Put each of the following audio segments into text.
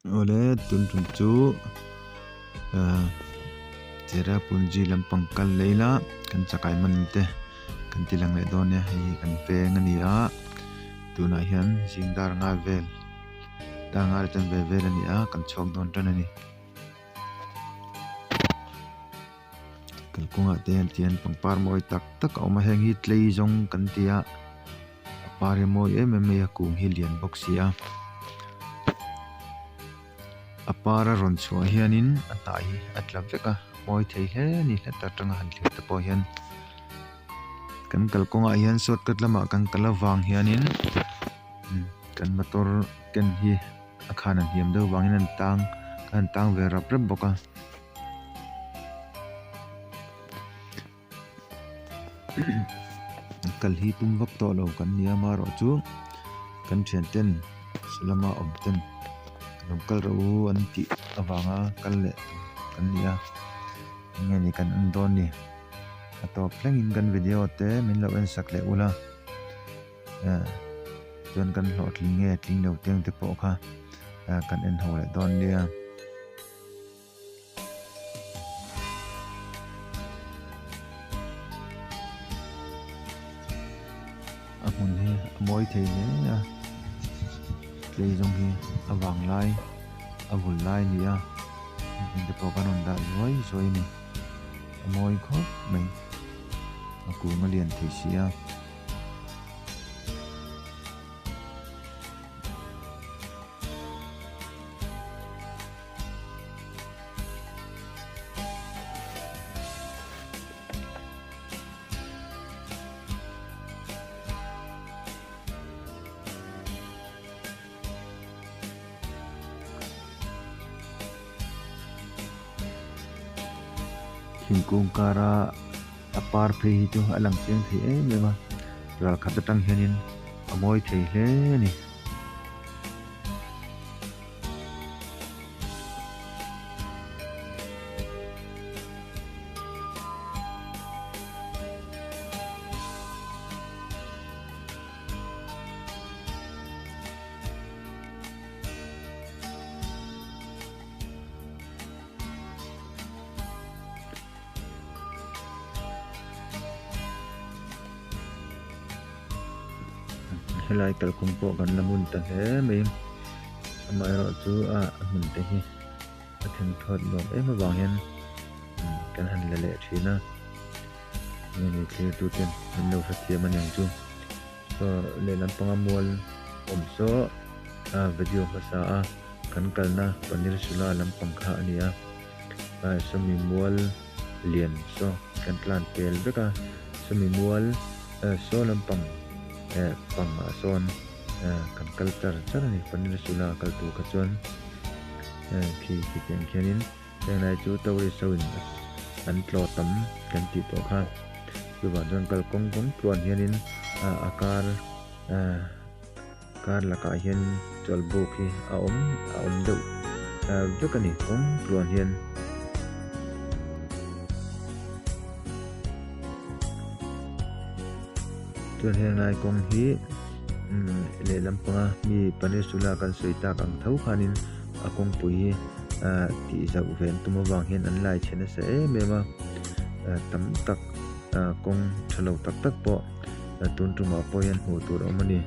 Awle tun tum chu ahh Cherrapunji lampang kal leh ila kan chakai man te kan ti lang leh dawn nia hei hi kan veng a ni a tunah hian zing dar nga vel dar nga leh chanve vel a ni a kan chhuak dawn tan a ni. Kalkawngah te hian tihian pangpar mawi tak tak a awm a heng hi tlei zawng kan ti a a par hi a mawi em em mai a kung hi lian bawk si a a par a rawn chhuah hianin a hnah hi a tla vek a a mawi thei hle a ni hla tak atanga han thlir te pawh hian kan kalkawngah hian shortcut lamah kan kal avang hianin kan motor ken hi a khan a hniam deuh vangin an tang a han tang ve rap rap bawk a. Kal hi tum vak tawh lo kan nia amaherawh chu kan thian ten lama awm ten lo kal rawh u an tih avanga kal leh kan ni a eng nge ni kan en dawn ni a tawp thlengin kan video te min lo en sak leh ula chuan kan hlawhtling nge tling lo teng te pawh kha kan en ho leh dawn nia. A hmun hi a mawi thei hle a tlei zawng hi a vang lai a vul lai a ni a heng te pawh kan rawn dah zuai zuai a ni a mawi khawp mai a kung a lian thei si a. Thingkung kara a par phei hi chu a lang chiang thei em em a ralkhat atang hianin a mawi thei hle a ni. Helai kalkawng pawh kan la ngun ta hle mai amaherawh chu a hmun te hi a thengthawt nuam em avang hian kan han la leh thin a engemaw thlir tu ten min lo hrethiam a niang chu aw lehlam panga mual awm saw a video hmasa a kan kalna paneer sula lampang kha a ni a sawmi mual lian saw kan tlan pel vek a sawmi mual saw lampang eh pangah sawn kan kal char char a ni paneer sula kal tur kha chuan khi khitiang khianin henglai chu tourist ho in an tlawh tam kan tih tawh kha chuvang chuan kalkawng kawng tluan hianin a kar kar lakah hian chawlhbuk hi a awm a awm deuh vek a ni kawng tluan hian. Chuan henglai kawng hi lehlam panga mi peninsula kan sawi tak ang tho khanin a kawngpui hi ah tih zauh ve an tum avang hian an lai chhe nasa em em a tam tak ah kawng tha lo tak tak pawh tun tumah pawh hian hmuh tur a awm a ni.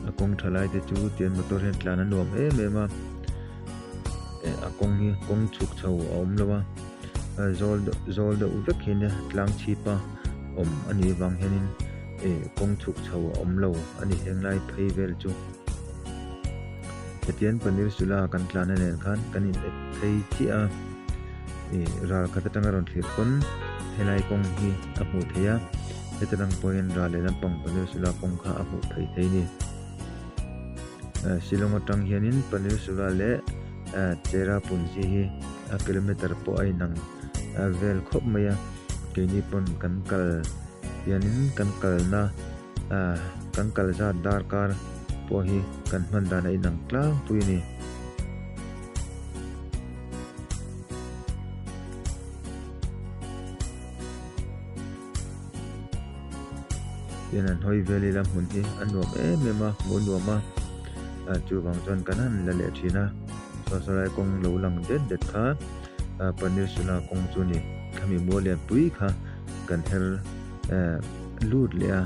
A kawng tha lai te chu tian motor hian tlan a nuam em em a eh a kawng hi kawng chhuk chho a awm lo a zawl deuh zawl deuh vek hi nia tlang chhip a awm a nih vang hianin eh kawng chhuk chho a awm lo a ni henglai phei vel chu hetiang paneer sula kan tlan a nen khan kan in ep phei chiah a ih ral khat atanga rawn thlir pawn helai kawng hi a hmuh theih a heta tang pawh hian ral leh lampang paneer sula kawng kha a hmuh theih thei a ni eh shillong atang hianin paneer sula leh eh cherrapunji hi a kilometer pawh a inang vel khawp mai a keini pawn kan kal hianin kan kalna ah kan kal zat darkar pawh hi kan hman dan a inang tlangpui a ni. Tin han hawi vel ila hmun hi a nuam em em a hmuh a nuam a ah chuvang chuan kan han la leh thin a saw saw lai kawng lo lang det det kha ah paneer sula kawng chu a ni khami mual lian pui kha kan her eh lut leh a.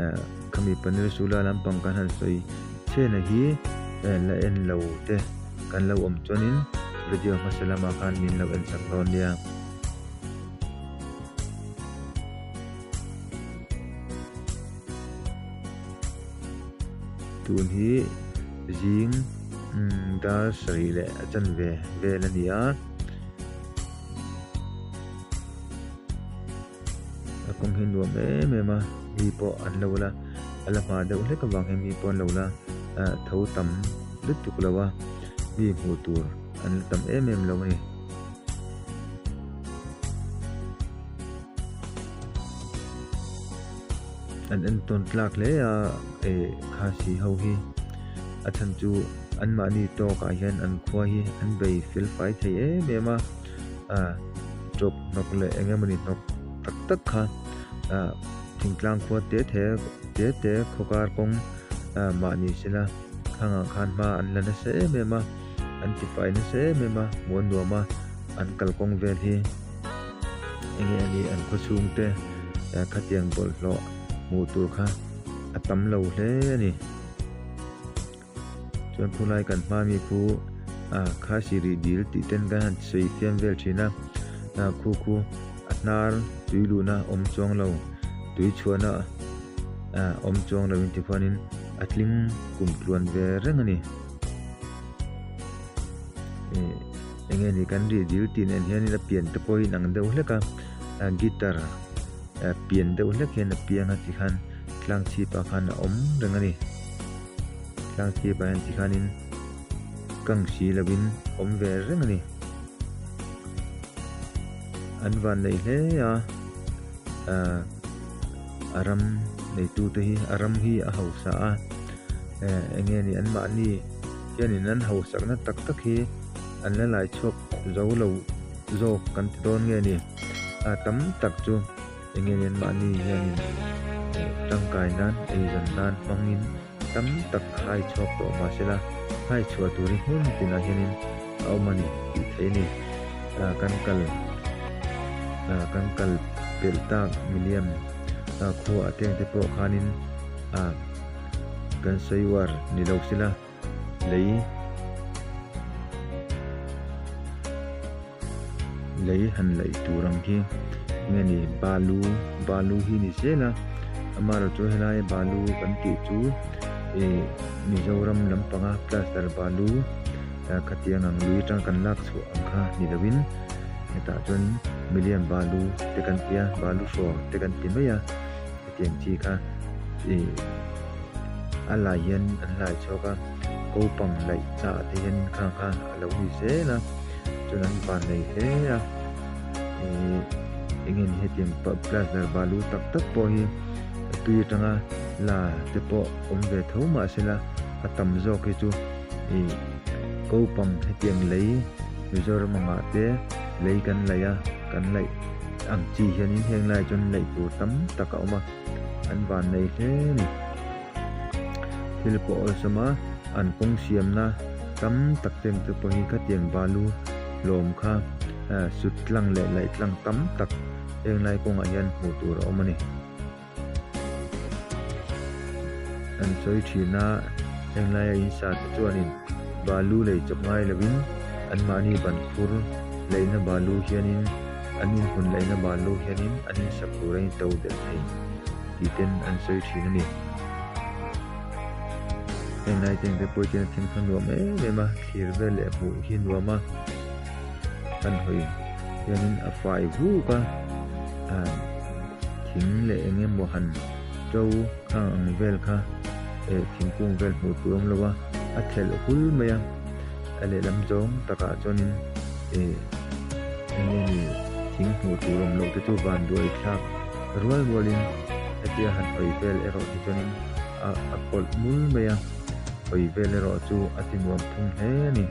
Eh khami paneer sula lampang kan han sawi chhena hi eh la en lo te kan lo awm chuanin video hmasa lamah khan min lo en sak dawn nia. Tun hi zing dar sarih leh a chanve vel a ni a. A kawng hi nuam em em a mi pawh an lo la a la hma deuh hlek avang hian mi pawh an lo la ah tho tam lutuk lo a mi hmuh tur an la tam em em lo a ni. An entawn tlak hle a eh khasi ho hi a chhan chu anmahni tawkah hian an khua hi an bei fel fai thei em em a ah chawp hnawk leh eng emawni hnawk tak tak kha ah thingtlang khua te the te te khaw kar kawng ah mahni sela khangah khan hma an la nasa em em a an tifai nasa em em a hmuh a nuam a an kalkawng vel hi enge a nih an khaw chhung te khatiang bawlhhlawh hmuh tur kha a tam lo hle a ni. Chuan khulai kan hma mi khu ah khasi rih dil tih ten kan han sawi fiam vel thin a ah khu khu a hnar tui luhna awm chuang lo tui chhuahna ah awm chuang lo in tikhuanin a tling kum tluan ve reng a ni eh eng nge ni kan rih dil tih nen hianin a pian te pawh hi inang deuh hlek a ah guitar ah pian deuh hlek hian a piang a tikhan tlang chhipah khan a awm reng a ni. Tlang chhipah hian tikhanin kang si lovin awm ve reng a ni. An van nei hle a, ah a ram neitute hi a ram hi a hausa a, eh eng nge ni anmahni hianin an hausakna tak tak hi an la lai chhuak zo lo zawk kan ti dawn nge ni. A tam tak chu. Enge nen mahni hianin tangkai nan eizawn nan hmangin tam tak hai chhuak tawh mahsela hai chhuah tur hi hmun tinah hianin a awm a ni tih theih a ni. Kan kal kan kal pelh tak miliam khua te te pawh khanin kan sawi uar ni lo sela lei Lei han laih tur ang khi enge ni balu balu hi ni zel a amaherawh chu helai balu kan tih chu ih Mizoram lampanga plaster balu khatiang ang lui atang kan lak chhuah ang kha ni lovin hetah chuan milian balu te kan ti a balu hraw te kan ti mai a hetiang chi kha ih a lai hian an lai chhuak a kopang laih chah te hian khang kha a lo ni zel a. Chuan an van nei hle a ih eng nge ni hetiang plaster balu tak tak pawh hi tui atanga la te pawh awm ve tho mahsela a tam zawk hi chu ih kopang hetiang lei Mizoram angah te lei kan laih a kan laih ang chi hianin heng laiah chuan laih tur tam tak a awm a an van nei hle a ni. Thil pawh awlsam a an kawng siamna tam tak te te pawh hi khatiang balu hlawm kha sut tlang leh laih tlang tam tak heng lai kawngah hian hmuh tur a awm a ni. An sawi thin a heng laia in sa te chuanin balu lei chawp ngai lovin anmahni ban khur leihna balu hianin an inhmun leihna balu hianin an insak tur a into delh thei. tih ten an sawi thin a ni. Heng lai te pawh hian a then kha nuam em em a thlir vel leh hmuh hi nuam a kan hawi hianin a fai vuk a ah thing leh eng emaw han to khang ang vel kha eh thingkung vel hmuh tur awm lo a a thelh hul mai a a lehlam zawng takah chuanin eh eng nge ni thing hmuh tur awm loh te chu vanduai thlak. Rual rualin hetia han hawi vel erawh hi chuanin a a kawlh mul mai a, hawi vel erawh chu a ti nuam thung hle a ni.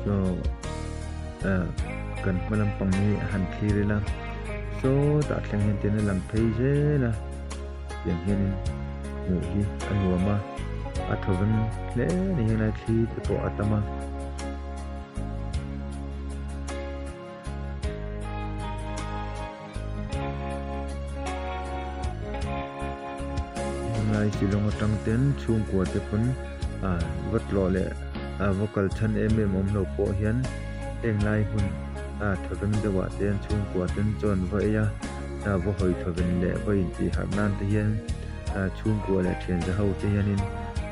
Saw ah kan hma lampang hi a han thlir ila sawtah thleng hian tian a lang phei zel a tiang hianin hmuh hi a nuam a a thawveng hle a ni helai thli te pawh a tam a. Helai Shillong atang ten chhungkua te pawn ah va tlawh leh ah va kal chhan em em awm lo pawh hian heng lai hmun ah thawveng deuh ah te hian chhungkua ten chuan va ei a ah va hawi thawven leh va intih harh nan te hian ah chhungkua leh thian za ho te hianin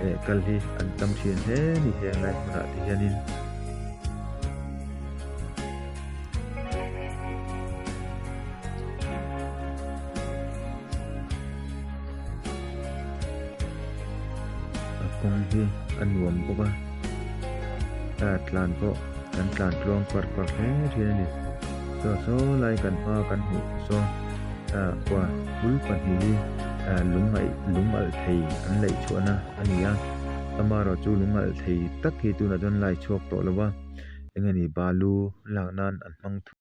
eh kal hi an tam thin hle a ni heng lai hmunah te hianin. A kawng hi a nuam bawk a a tlan pawh kan tlan tluang parh parh hle thin a ni saw saw lai kan hma kan hmuh saw ah kua bul pahnih hi ah lung aih lung alh thei an laih chhuahna a ni a amaherawhchu lung alh thei tak hi tunah chuan lai chhuak tawh lo va. Eng nge ni balu lak nan an hmang thung.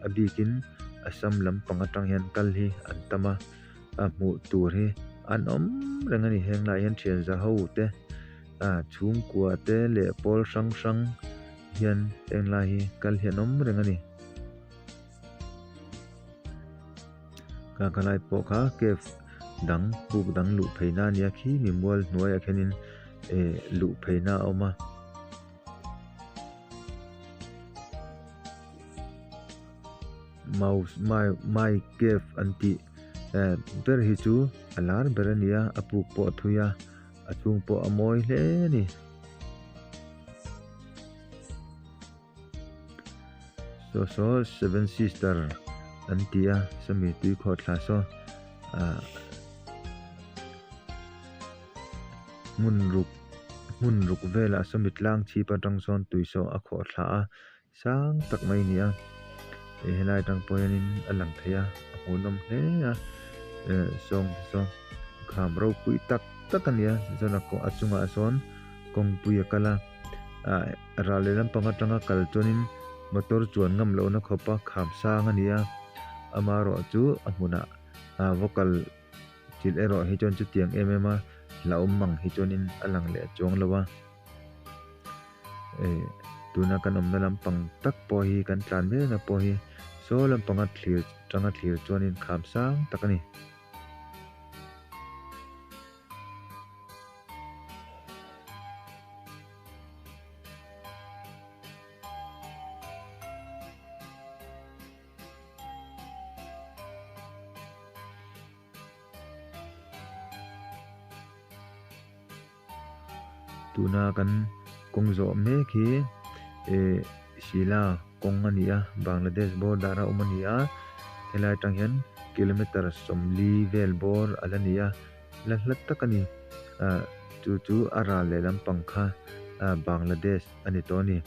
A bikin Assam lampang atang hian kal hi an tam a a hmuh tur hi an awm reng a ni heng laiah hian thian za ho te ah chhungkua te leh pawl hrang hrang hian heng lai hi kal hi an awm reng a ni. Ka lai pawh kha cave dang puk dang luh pheina a nia khi mi mual hnuaiah khianin eh luh pheina a awm a. Mouse mai mai cave an tih eh ber hi chu a lar ber a ni a a puk pawh a thui a a chhung pawh a mawi hle a ni. Saw saw seven sister an ti a sawmi tui khawhthla saw ah hmun ruk. Hmun ruk velah sawmi tlang chhip atang sawn tui saw a khawh thla a sang tak mai a ni a ih helai atang pawh hianin a lang thei a a hmuhnawm hle a eh sawng te saw kham ropui tak tak a ni a tichuan a kawh a chungah sawn kawngpui a kal a ah ral leh lampang atanga kal chuanin motor chuan ngam lohna khawpa kham sang a ni a amaherawh chu a hmunah ah va kal thil erawh hi chuan chutiang em em a hlauhawm mang hi chuanin a lang leh chuang lo a eh tuna kan awmna lampang tak pawh hi kan tlan mek na pawh hi saw lampanga thlir tanga thlir chuanin kham sang tak a ni. Tuna kan kawng zawh mek hi eh Sila kawng a ni a Bangladesh border a awm a ni a helai atang hian kilometer 40 vel bawr a la ni a la hla tak a ni ah chu chu a ral leh lampang kha ah Bangladesh a ni tawh a ni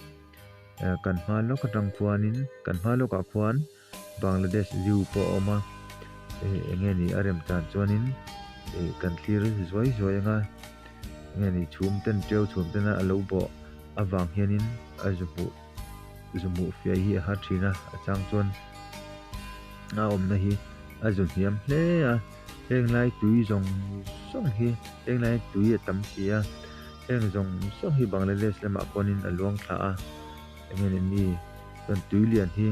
ah kan hma lawk atang khuanin kan hma lawkah khuan. Bangladesh view pawh a awm a eh eng nge ni a rem tan chuanin eh kan thlir zuai zuai ang a eng nge ni chhum ten teu chhum ten a lo bawh avang hianin a zu hmuh zu hmuh fiah hi a har thin a a chang chuan a awmna hi a zu hniam hle a heng lai tui zawng zawng hi heng lai tui a tam si a heng zawng zawng hi Bangladesh lamah pawhin a luang thla a eng nge ni ni chuan tui lian hi.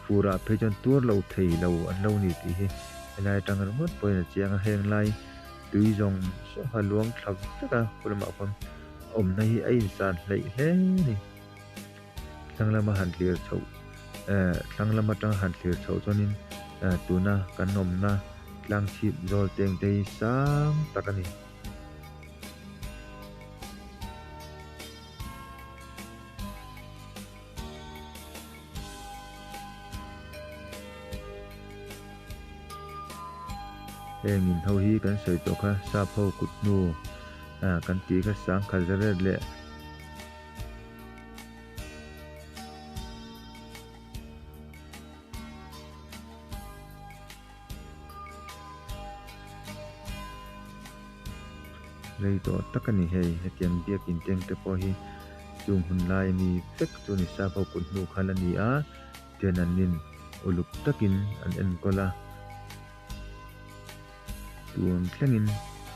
Furah phei chuan tuar lo thei lo an lo ni tih hi helai atang ringawt pawhin a chiang a, heng lai tui zawng zawng kha luang thla vek a khu lamah khuan awmna hi a insan hleih hle a ni. Thlang lama han thlir chhoh eh thlang lam atanga han thlir chhoh chuanin eh tuna kan awmna tlang chhip zawl teng te hi sang tak a ni. Heng in ho hi kan sawi tawh kha sap ho kut hnu ah kan tih kha sangkhat zaret leh Rei tawh tak a ni hei, hetiang biakin teng te pawh hi chung hun lai ami vek chu ni sap ho kut hnu kha la ni a, tian an nin uluk takin an enkawl a, tun thlengin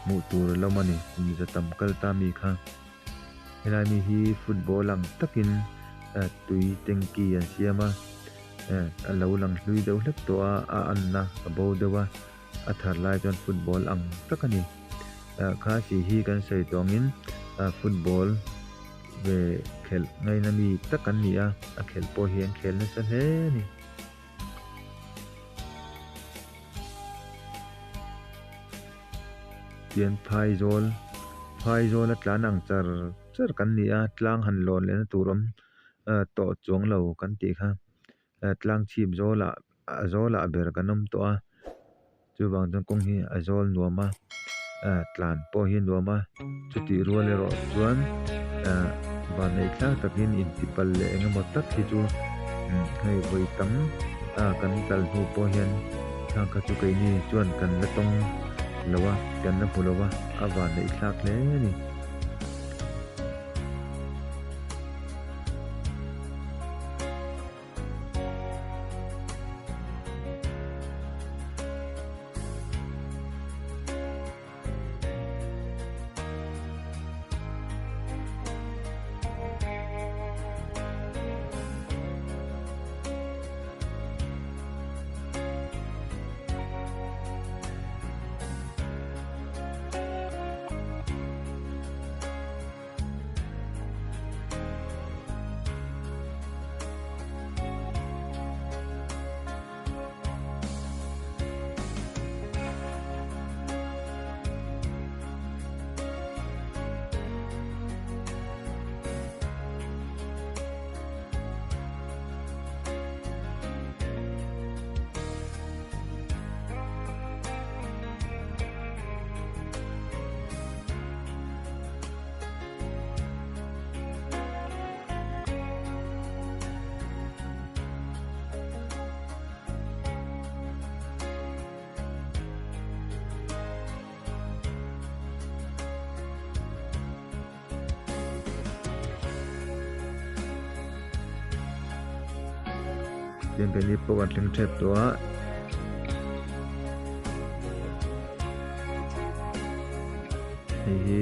hmuh tur a lawm a ni kum za tam kal ta mi kha. Helai mi hi football ang takin tui tanky an siam a, a lo lang hlui deuh hlek tawh a, a anna a bo deuh a. A thar lai chuan football ang tak a ni. Ah Khasi hi kan sawi tawh angin ah football ve khelh ngaina mi tak an ni a, a khelh pawh hi an khel nasa hle a ni. Tian phaizawl phaizawl a tlan ang char char kan ni a, tlang han lawn lehna tur awm ah tawh chuang lo kan tih kha. Tlang chhip zawlah a zawlah ber kan awm tawh a chuvang chuan kawng hi a zawl nuam a tlan pawh hi a nuam a chutih rual erawh chuan vanneih thlak takin intipal leh eng emaw tak hi chu hei vawi tam kan kal hnu pawh hian thlang kha chu keini chuan kan la tawng lo a kan la hmu lo a a vanneih thlak hle a ni. Chengpehni pawh kan thleng tep tawh a. Hei hi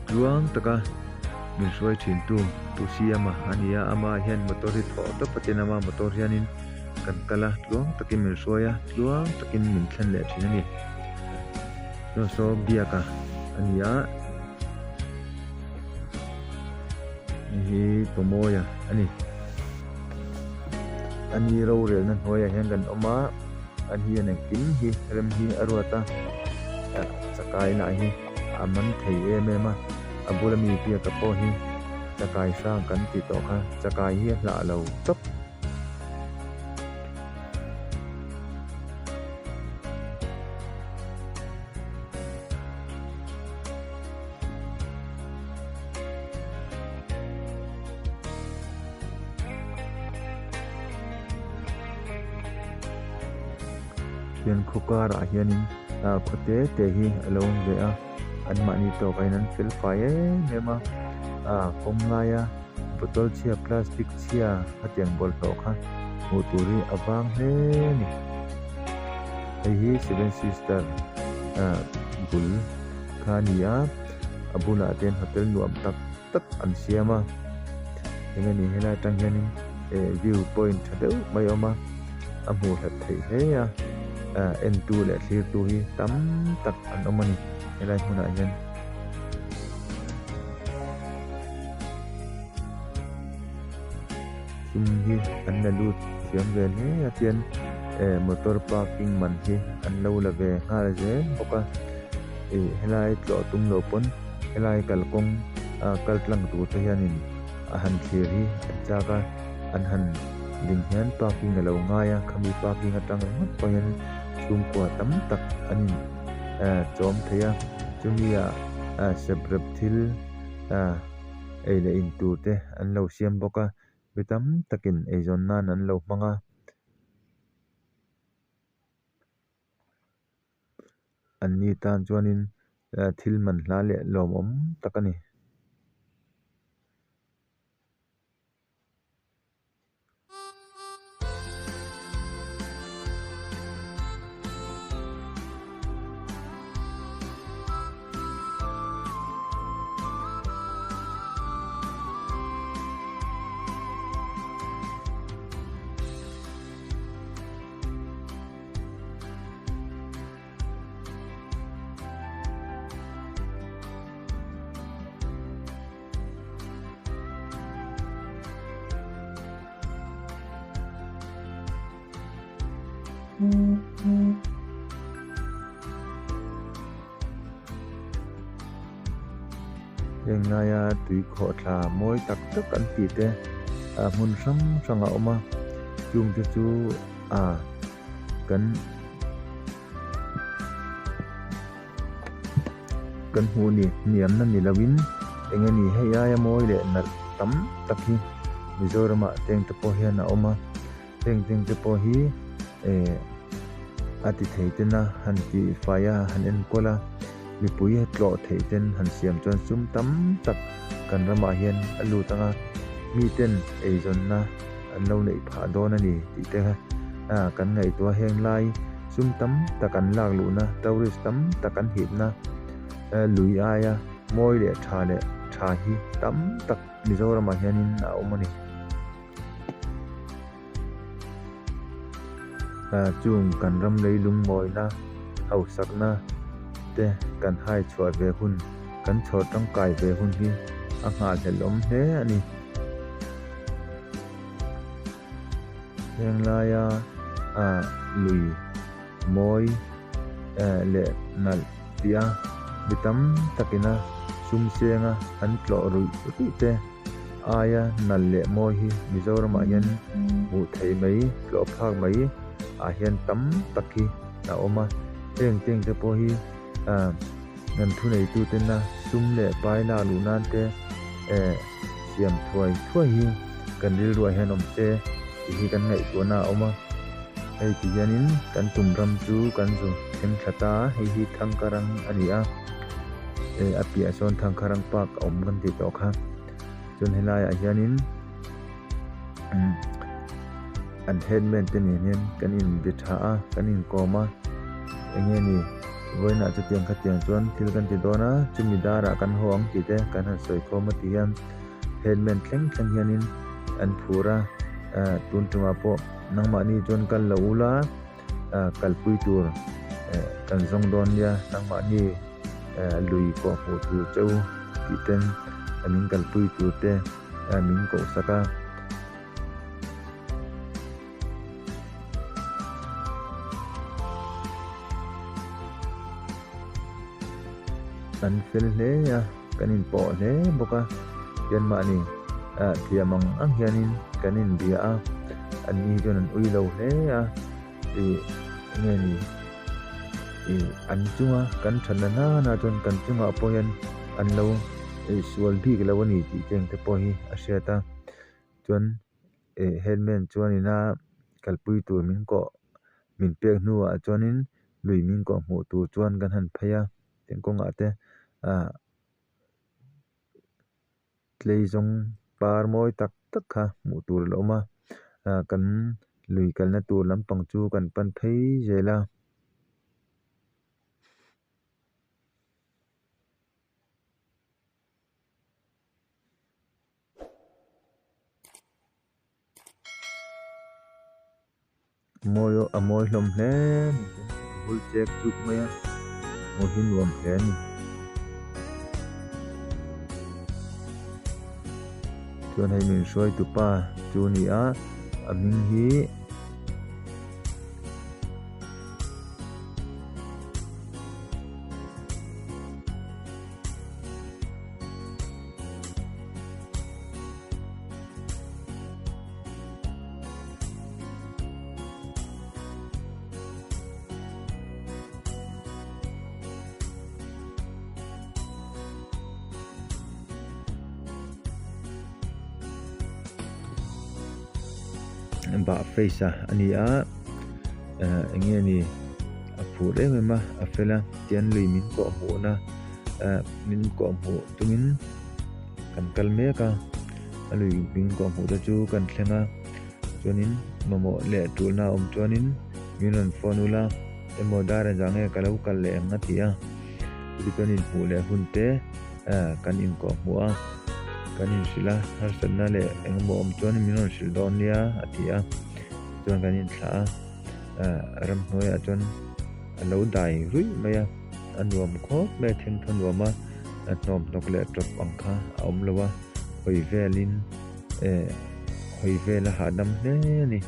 tluang taka min hruai thin tu Pu Siama a ni a, amah hian motor hi thawh tawp a tin ama motor hianin kan kal a, tluang takin min hruai a, tluang takin min thlen leh thin a ni. Saw saw Biaka a ni a, hei hi Pawmawia a ni. A ni rorelna hnuaiah hian kan awm a, a hian engkim hi rem hi a ruat a, chakai lah hi a man thei em em a, a bula mi biaka pawh hi chakai hrang kan tih tawh kha chakai hi a hlah lo tawp. Hian khaw karah hianin ah khaw te te hi a lo awm ve a anmahni tawkah hian an fel fai em em a ah kawng laia bottle chhia plastic chhia hetiang bawlhhlawh kha hmuh tur hi a vang hle a ni hei hi seven sister ah bul kha a ni a a bulah te hian hotel nuam tak tak an siam a eng a ni helai atang hianin eh view point tha deuh mai a awm a a hmuh hlat theih hle a ah entu leh thlirtu hi tam tak an awm a ni helai hmunah hian. Sum hi an la lut thiam ve hle a chuan eh motor parking man hi an lo la ve nghal zel bawk a ih helai tlawh tum loh pawn helai kalkawng ah kal tlang tur te hianin a han thlir hi an chak a an han ding hian parking a lo ngai a khami parking atang ringawt pawh hian chhungkua tam tak an in eh chawm thei a chumi ah ah seprep thil ah ei leh in tur te an lo siam bawk a mi tam takin eizawn nan an lo hmang a. An ni tan chuanin thil man hla leh lawmawm tak a ni. Heng laia tui khawhthla mawi tak tak an tih te ah hmun hrang hrang a awm a chung te chu ah kan Kan hmuh ni hniamna ni loin eng nge ni hei aia mawi leh nalh tam tak hi Mizoramah teng te pawh hian a awm a, heng teng te pawh hi eh a ti thei tena han tih fai a han enkawl a, mipui tlawh theih ten han siam chuan sum tam tak kan ramah hian a lut ang a, miten eizawnna an lo neih phah dawn a ni tih te kan ngaihtuah heng lai. Sum tam tak an lak luhna, tourist tam tak an hipna lui aia mawi leh tha leh tha hi tam tak Mizoramah hianin a awm a ni. Chung kan ram leilung mawina, hausakna te kan hai chhuah ve hun, kan chhawr tangkai ve hun hi a nghahhlelh awm hle a ni. Heng laia ah lui mawi eh leh nalh tih a mi tam takina sum senga an tlawh ruih ruih te aia nalh leh mawi hi Mizoramah hian hmuh theih mai tlawh phak mai ah hian tam tak hi a awm a heng teng te pawh hi ah an thuneitu tena sum leh pai lak luh nan te eh siam thuai thuai hi kan rilruah hian awm se tih hi kan ngaihtuahna a awm a hei ti hianin kan tum ram chu kan zu thleng thla ta a hei hi Thangkarang a ni a eh a piahah sawn Thangkarang park a awm kan tih tawh kha chuan helaiah hianin umm. An headman te nen hian kan inbe tha a, kan inkawm a, enge ni vawiinah chutiang khatiang chuan thil kan ti dawn a, chumi darah kan haw ang tih te kan han sawi khawm a ti hian headman thleng thleng hianin an phur a, ah tun tumah pawh nangmahni chuan kal lo ula ah kalpui tur eh kan zawng dawn nia nangmahni eh lui pawh hmuh tur cheu tih ten min kalpui tur te min kohsak a. An fel hle a, kan inpawh hle bawk a, hian mahni ah thiam ang ang hianin kan inbia a, an ni chuan an ui lo hle a, ih enge ni ih an chunga kan thatna nana chuan kan chungah pawh hian an lo ih sual bik lo a ni tih te ang te pawh hi a hriat a. Chuan eh headman chuanin a kalpui tur min kawh min pek hnuah chuanin lui min kawh hmuh tur chuan kan han phei a tin kawngah te ah tlei zawng par mawi tak tak kha hmuh tur a la awm a ah kan lui kalna tur lampang chu kan pan phei zel a. Mawi a mawi hlawm hle a ni bul chek chuk mai a hmuh hi nuam hle a ni chuan hei min hruai tu pa chu a ni a a hming hi Bah face a ani a eh eng nge ni a phur em em a a fel a tian lui min kawh hmuhna eh min kawh hmuh tumin kan kal mek a a lui min kawh hmuh te chu kan thleng a chuanin mamawh leh tulna a awm chuanin min rawn phone ula emaw dar engzah nge ka lo kal leh ang a ti a chutichuan inhmuh leh hun te eh kan inkawh hmuh a kan inhrilh a harsatna leh engemaw awm chuan min rawn hrilh dawn nia a ti a chuan kan inthlah a eh ramhnuaiah chuan a lo dai ruih mai a a nuam khawp mai a thengthaw nuam a a hnawm hnawk leh tawp ang kha a awm lo a hawi velin eh hawi vel a hahdam hle a ni.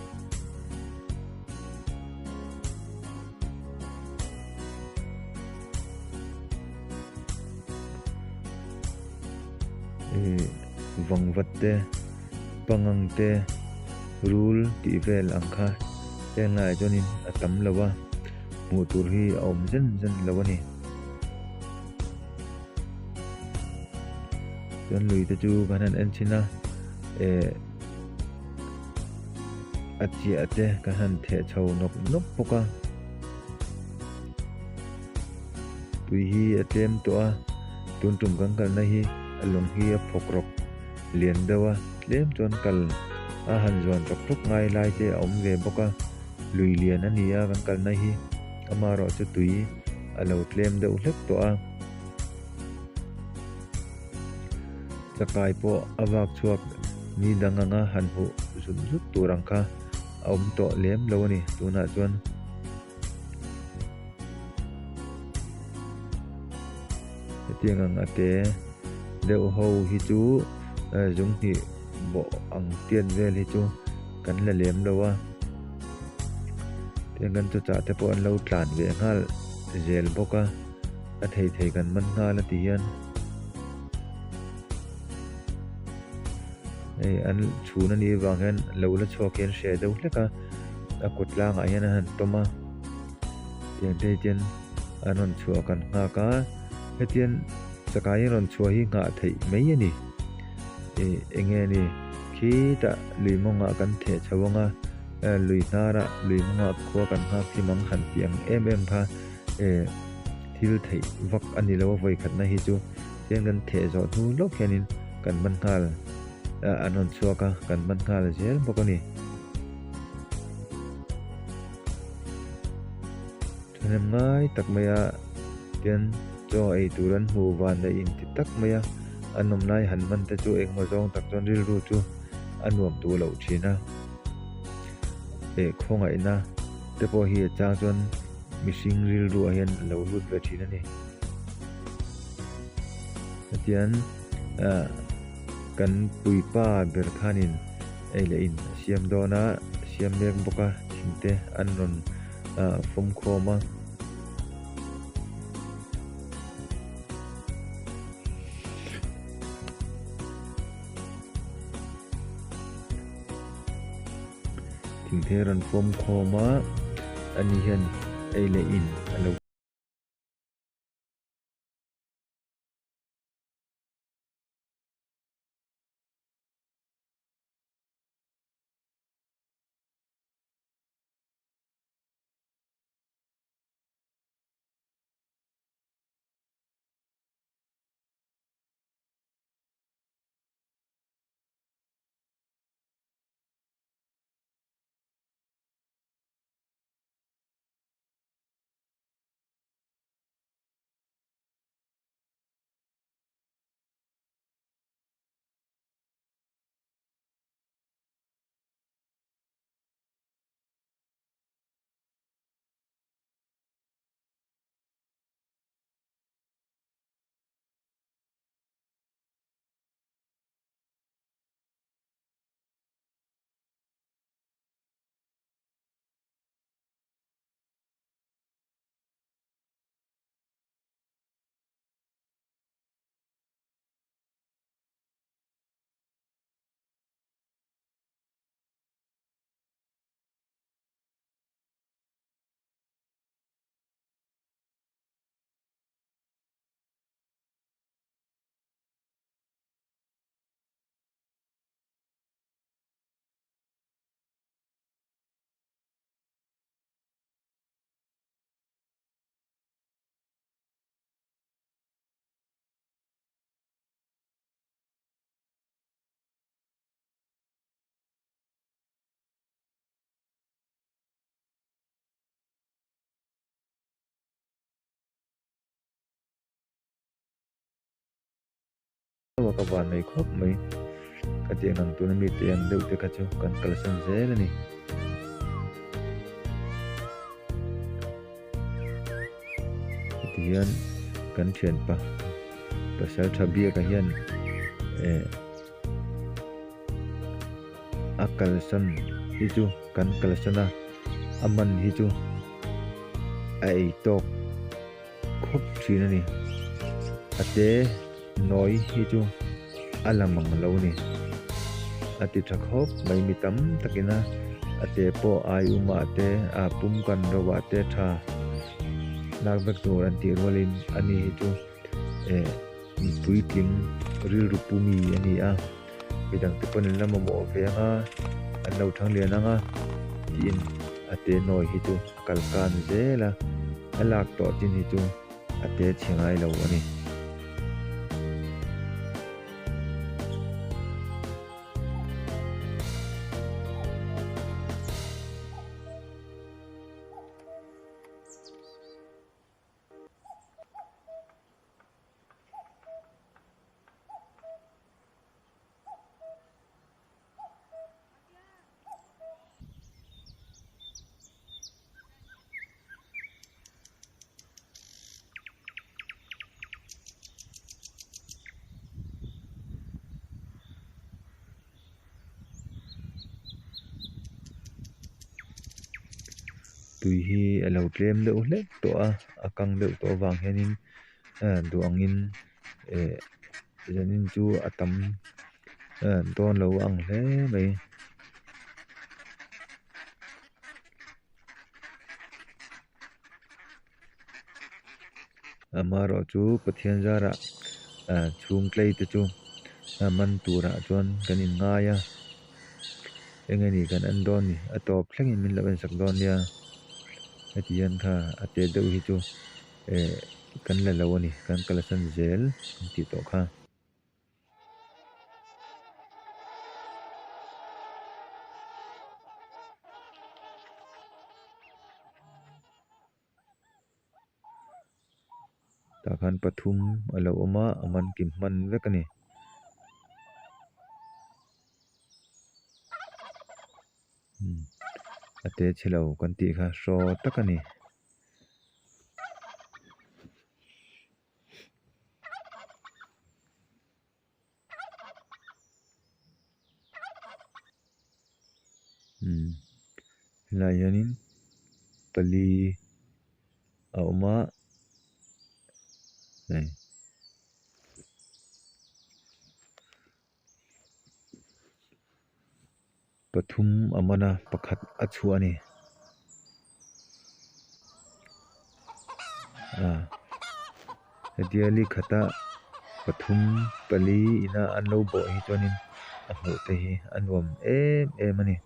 Eh vangvat te pangang te rul tih vel ang kha heng laiah chuanin a tam lo a hmuh tur hi a awm zen zen lo a ni. Chuan lui te chu kan han en chhin a eh a chiah te kan han theh chho nawk nawk bawk a tui hi a tlem tawh a tun tum kan kalna hi a lung hi a phawk rawk lian deuh a tlem chuan kal a han zuan rawk rawk ngai lai te a awm ve bawk a lui lian a ni a kan kalna hi. Amaherawhchu tui a lo tlem deuh hlek tawh a, chakai pawh a vak chhuak ni dang anga han huh zut zut tur ang kha a awm tawh lem lo a ni tunah chuan. Hetiang ang a te deuh ho hi chu zunghnih bawh ang tiat vel hi chu kan la lem lo a. Tiang kan chawchah te pawh an lo tlan ve nghal zel bawk a a thei thei kan man nghal a ti hian hei an chhun a nih avang hian lo la chhuak hi an hreh deuh hlek a a kut tlangah hian an han tawm a tiang te hi chuan an rawn chhuah kan nghak a hetian chakai an rawn chhuah hi nghah theih mai a ni ih eng nge ni khitah lui mawngah kan theh chho ang a. Lui hnara lui hmangah khua kan nghak thim ang han tih ang em em kha eh thil theih vak a ni lo a vawikhatna hi chu tiang kan theh zawh hnu lawk hianin kan man nghal ah an rawn chhuak a kan man nghal zel bawk a ni. Thahnem ngai tak mai a tian chaw ei tur an hmuh van leh inti tak mai a an awm lai han man te chu engmaw zawng tak chuan rilru chu a nuam duh loh thin a eh khawngaihna te pawh hi a chang chuan mihring rilru ah hian a lo lut ve thin a ni hetiang ah kan puipa ber khanin ei leh in a siam dawn a siam mek bawk a thing te an rawn ah fawm khawm a. Thing te rawn fawm khawm a ani hian ei leh in a lo. Ka van mai khawp mai ka tih ang tuna mite ang deuh te kha chu kan kalsan zel a ni. Heti hian kan thianpa pasal tha biak ah hian eh a kalsan hi chu kan kalsan a a man hi chu a ei tawk khawp thin a ni a te nawi hi chu a la mang lo a ni a ti tha khawp mai mi tam takin a a te pawh ai um ah te a pum kan ro ah te tha lak vek tur an tih rualin ani hi chu eh mi puitling rilru pu mi a ni a midang te pawn an la mamawh ve ang a an lo thang lian ang a tiin a te nawi hi chu a kal kan zel a a lak tawh chin hi chu a te chhe ngai lo a ni. Tui hi a lo tlem deuh hlek tawh a a kang deuh tawh avang hianin duh angin eh zanin chu a tam dawn lo a ang hle mai. Amaherawh chu Pathian zarah chhung tlei te chu man turah chuan kan in ngai a eng nge ni kan en dawn ni a tawp thlengin min lo en sak dawn nia heti hian kha a te deuh hi chu eh kan la lo a ni kan kalsan zel an tih tawh kha. khan pathum a lo awm a a man kim hman vek a ni. A te chhe lo kan tih kha hraw tak a ni. Helaiah hianin pali a awm a hei. Pathum a man a pakhat a chhuah a ni ah hetia likhata pathum pali ina an lo bawh hi chuanin a hmuh te hi a nuam em em a ni.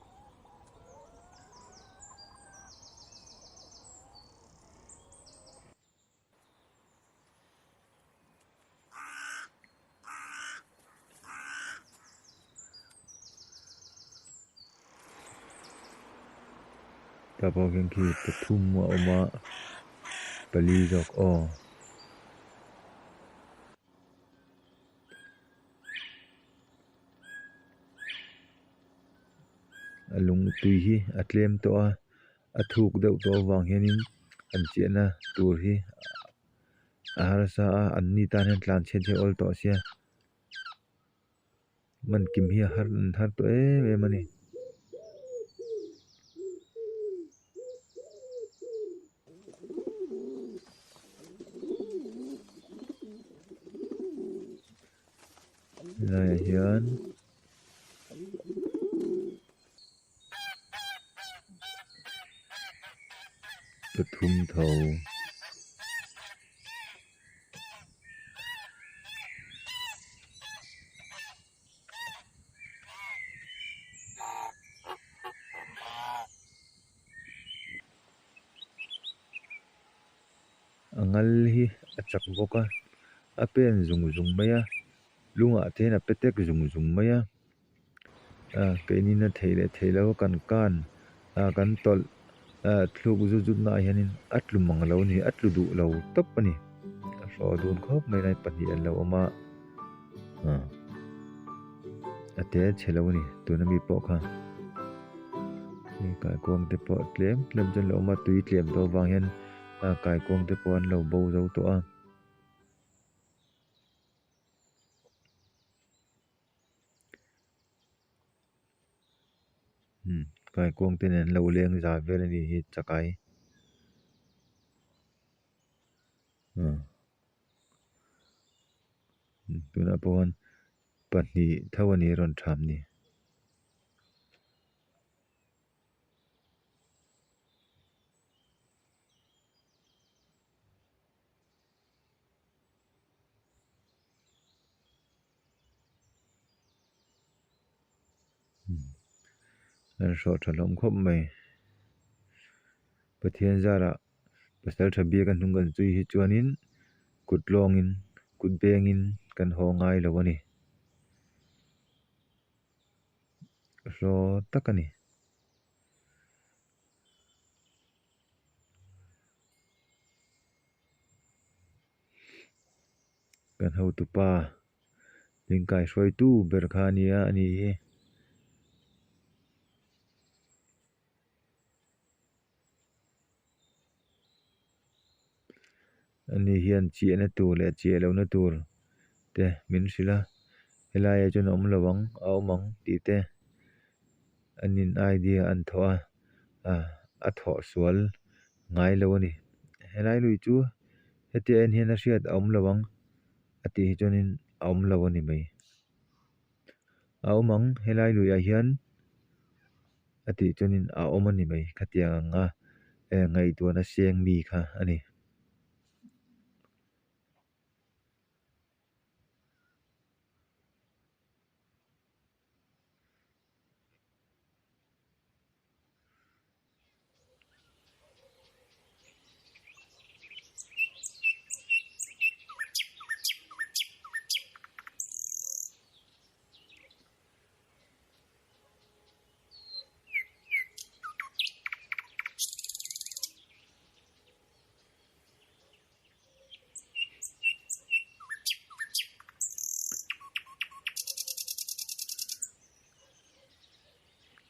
Tah pawh khian khi pathum a awm a pali zawk aw. A lung tui hi a tlem tawh a. A thuk deuh tawh avang hianin an chiahna tur hi a harsa a an ni tan hian tlan chhiat hi a awl tawh sia man kim hi a har an har tawh em em a ni. Helaiah hian. Pathum tho. A ngal hi a chak bawk a a pen zung zung mai a lungah te hian a pe tek zung zung mai a. Ah keinin a theih leh theih loh kan kan ah kan tawlh ah thluk zut zut naah hianin a tlu mang lo a ni a tlu duh lo tawp a ni a hrawh dun khawp mai lai pahnih an lo awm a ah a te chhe lo a ni tuna mi pawh kha hei kaikuang te pawh tlem tlem chu an lo awm a tui tlem tawh avang hian ah kaikuang te pawh an lo bo zo tawh a. Kaikuang te nen an lo leng za vel a nih hi chakai tunah pawh hian pahnih tho a ni a rawn tham ni. An hrawh tha hlawm khawp mai Pathian zarah pasal tha biak a hnung kan zui hi chuanin kut lawngin kut bengin kan haw ngai lo a ni hlaw tak a ni. Kan hotupa min kaihruaitu ber kha a nia a ni hi. Ani hian chiahna tur leh chiah lohna tur te min hrilh a helaiah chuan a awm lo ang a awm ang tih te an in idea an thawh a ah a thawh sual ngai lo a ni helai lui chu hetia en hian a hriat a awm lo ang a tih hi chuanin a awm lo a ni mai a awm ang helai luiah hian a tih chuanin a awm a ni mai khatiang anga ngaihtuahna seng mi kha a ni.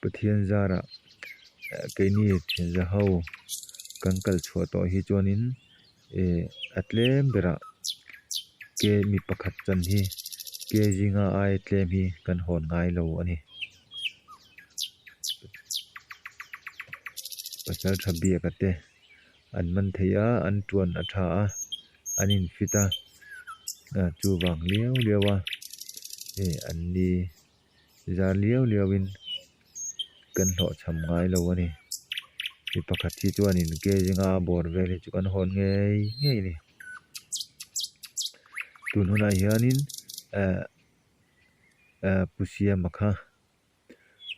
Pathian zarah keini thianza ho kan kal chhuah tawh hi chuanin eh a tlem berah ke mi pakhat chan hi ke zinga aia tlem hi kan hawn ngai lo a ni. Pasal tha biak a te an man thei a an tuan a tha a an in fit a chuvang liau liau a eh an ni zar liau liau in kan hlawh chham ngai lo a ni mi pakhat hi chuanin ke zinga a bawr vel hi chu kan hawn ngei ngei a ni tun hunah hianin eh eh pu siama kha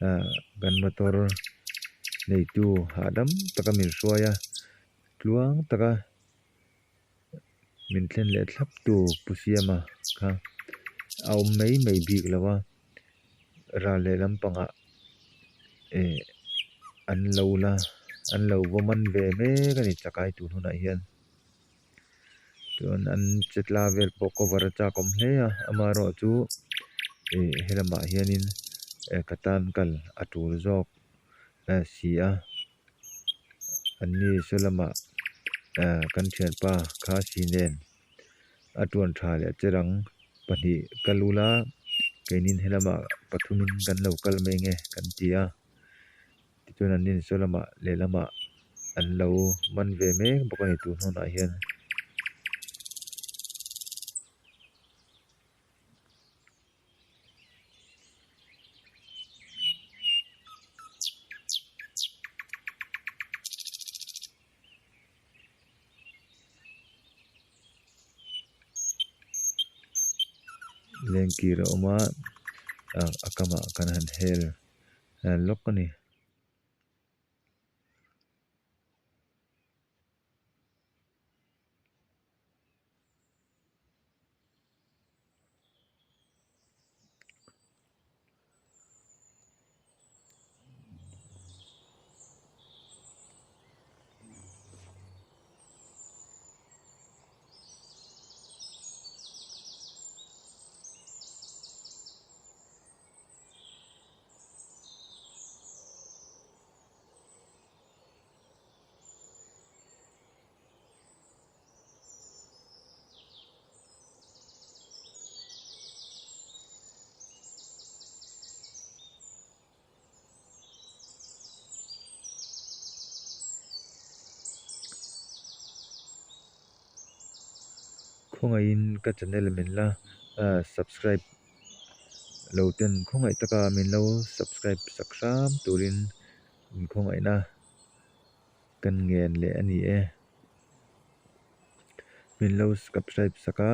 ah kan motor neitu hahdam taka min hruai a tluang taka min thlen leh thlap tu pu siama kha a awm mai mai bik lo a ral leh lampangah eh an lo la an lo va man ve mek a ni chakai tun hunah hian chuan an che tla vel pawh cover a chak awm hle a amaherawhchu ih helamah hianin eh ka tan kal a tul zawk si a. An ni saw lamah ah kan thianpa kha si nen a tuan tha leh cherang pahnih kal ula keinin helamah pathumin kan lo kal mai nge kan ti a tichuan an ni saw lamah lehlamah an lo man ve mek bawk a ni tun hunah hian. Lengkir a awm a a kamah kan han hel lawk a ni. Khawngaihin ka channel min la subscribe lo ten khawngaih taka min lo subscribe sak hram turin inkhawngaihna kan ngen leh a ni e. Min lo subscribe sak a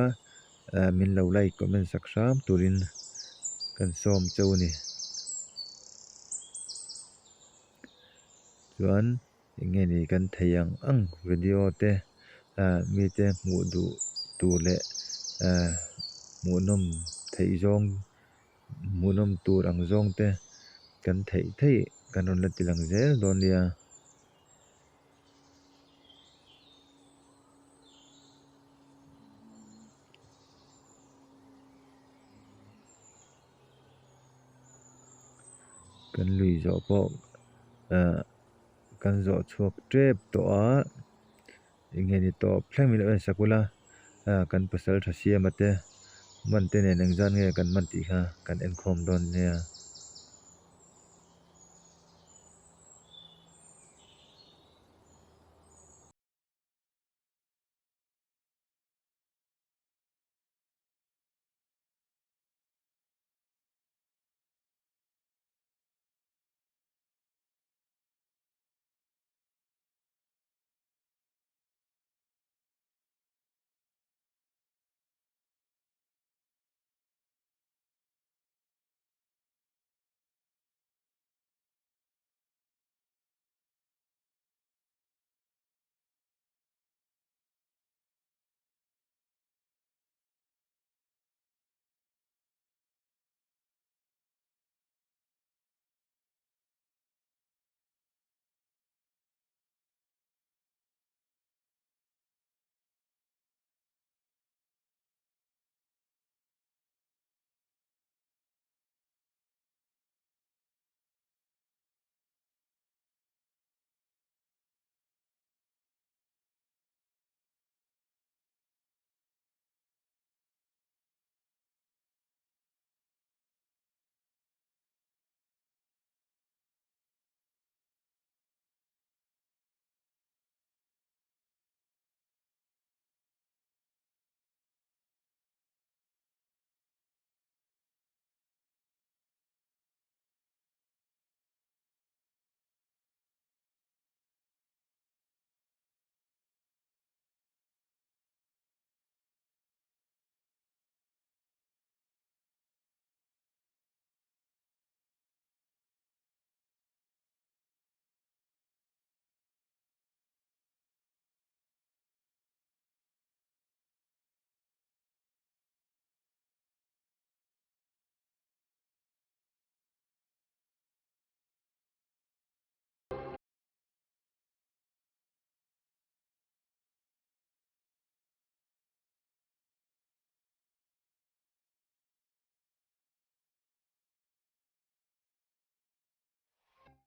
min lo like comment sak hram turin kan sawm cheu a ni. Chuan eng nge ni kan thei ang ang video te mite hmuh duh tur leh hmuhnawm theih zawng hmuhnawm tur ang zawng te kan theih theih kan rawn la ti lang zel dawn nia. Kan lui zawh pawh ah kan zawh chhuak tep tawh a eng nge ni tawp thleng min lo en sak ula ah kan pasal tha siam a te man te nen engzat nge kan man tih kha kan enkhawm dawn nia.